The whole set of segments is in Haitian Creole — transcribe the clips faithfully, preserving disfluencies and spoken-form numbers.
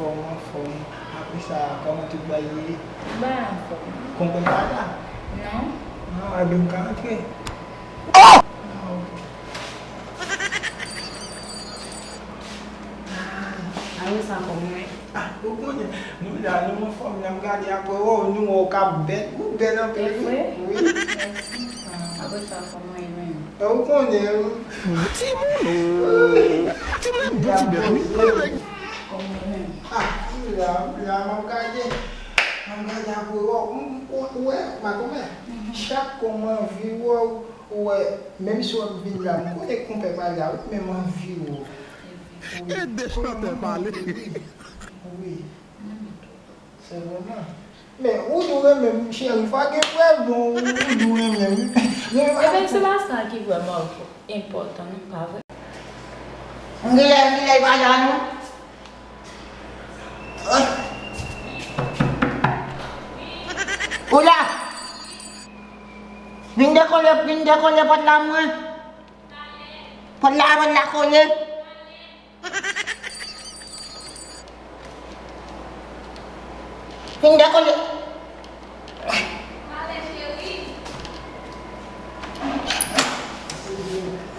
Anfòm, anfòm. Apre sa, kòman tout bagay ye? Bay anfòm. Konpè pa la? Non. Non, ebyen m ka antre? Ah, ok. Apre sa, kòman ye? Ah, ou konnen, nou la, nou anfòm, la m gade apre, oh, nou wè w k ap bèl, ou bèl anpil, wi. Wi. Mèsi. Apre sa, kòman ye menm? Ou konnen, wi. Timoun, oh. Timoun, bon ti bèl, wi. Kòman ye menm? Ah, m la, m la, m ap gade. M ap gade apre, oh, m, ou, ou wè, madanm, chak kou m anvi wè w, ou wè, menm si w ap vin la, m konnen konpè pa la, wi, men m anvi wè w. Ede chantè pale. Wi. Se vrèman. Men ou di w renmen m, cheri, fò gen prèv, bon, ou di w renmen m. Ebyen, se pa sa ki vrèman enpòtan, non, pa vre? M genlè, m genlè pa la, non. Ou la! Vin dekole, vin dekole pòt la, mwen. Pòt la, pòt la kole. Vin dekole.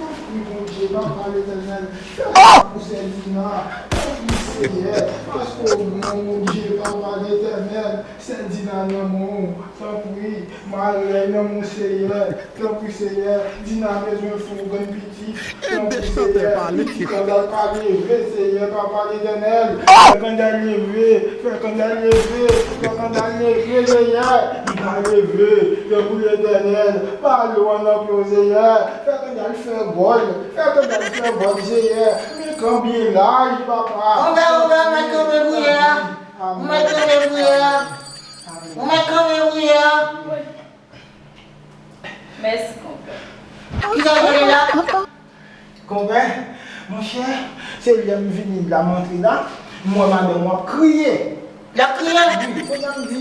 Tanpri, Bondye, Papa Letènèl, fè pou sè Dina. Tanpri, Senyè, paske w bon, Bondye, Papa Letènèl, sè Dina nan men w. Tanpri, mari l nan men w, Senyè. Tanpri, Senyè, Dina bezwen fè yon grenn pitit. Tanpri, Senyè, pitit Kandal pa leve, Senyè, Papa Letènèl. Fè Kandal leve, fè Kandal leve, fè Kandal leve, Senyè. Li pa leve, tanpri, Letènèl. Pale w nan pye w, Senyè. Fè Kandal fè gòl, fè Kandal fè gòl, Senyè. Men kanpe laj, papa. Ou mèt kanpe priyè a. Ou mèt kanpe priyè a. Ou mèt kanpe priyè a. Mèsi, konpè. Kisa w rele la? Konpè, monchè, se lè m vini la, m antre la, m wè madanm w ap kriye. L ap kriye? Wi, kounye a m di,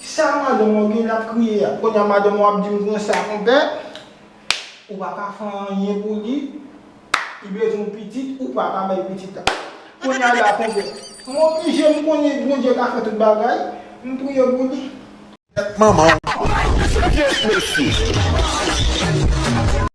sa madanm w gen, l ap kriye a? Kounye a madanm w ap di m konsa, konpè, ou pa ka fè anyen pou li, li bezwen yon pitit, ou pa ka bay pitit la. Kounye a la, konpè, m oblije, m konnen Bondye ka fè tout bagay, m priye pou li. Manman w. Pyès mesye.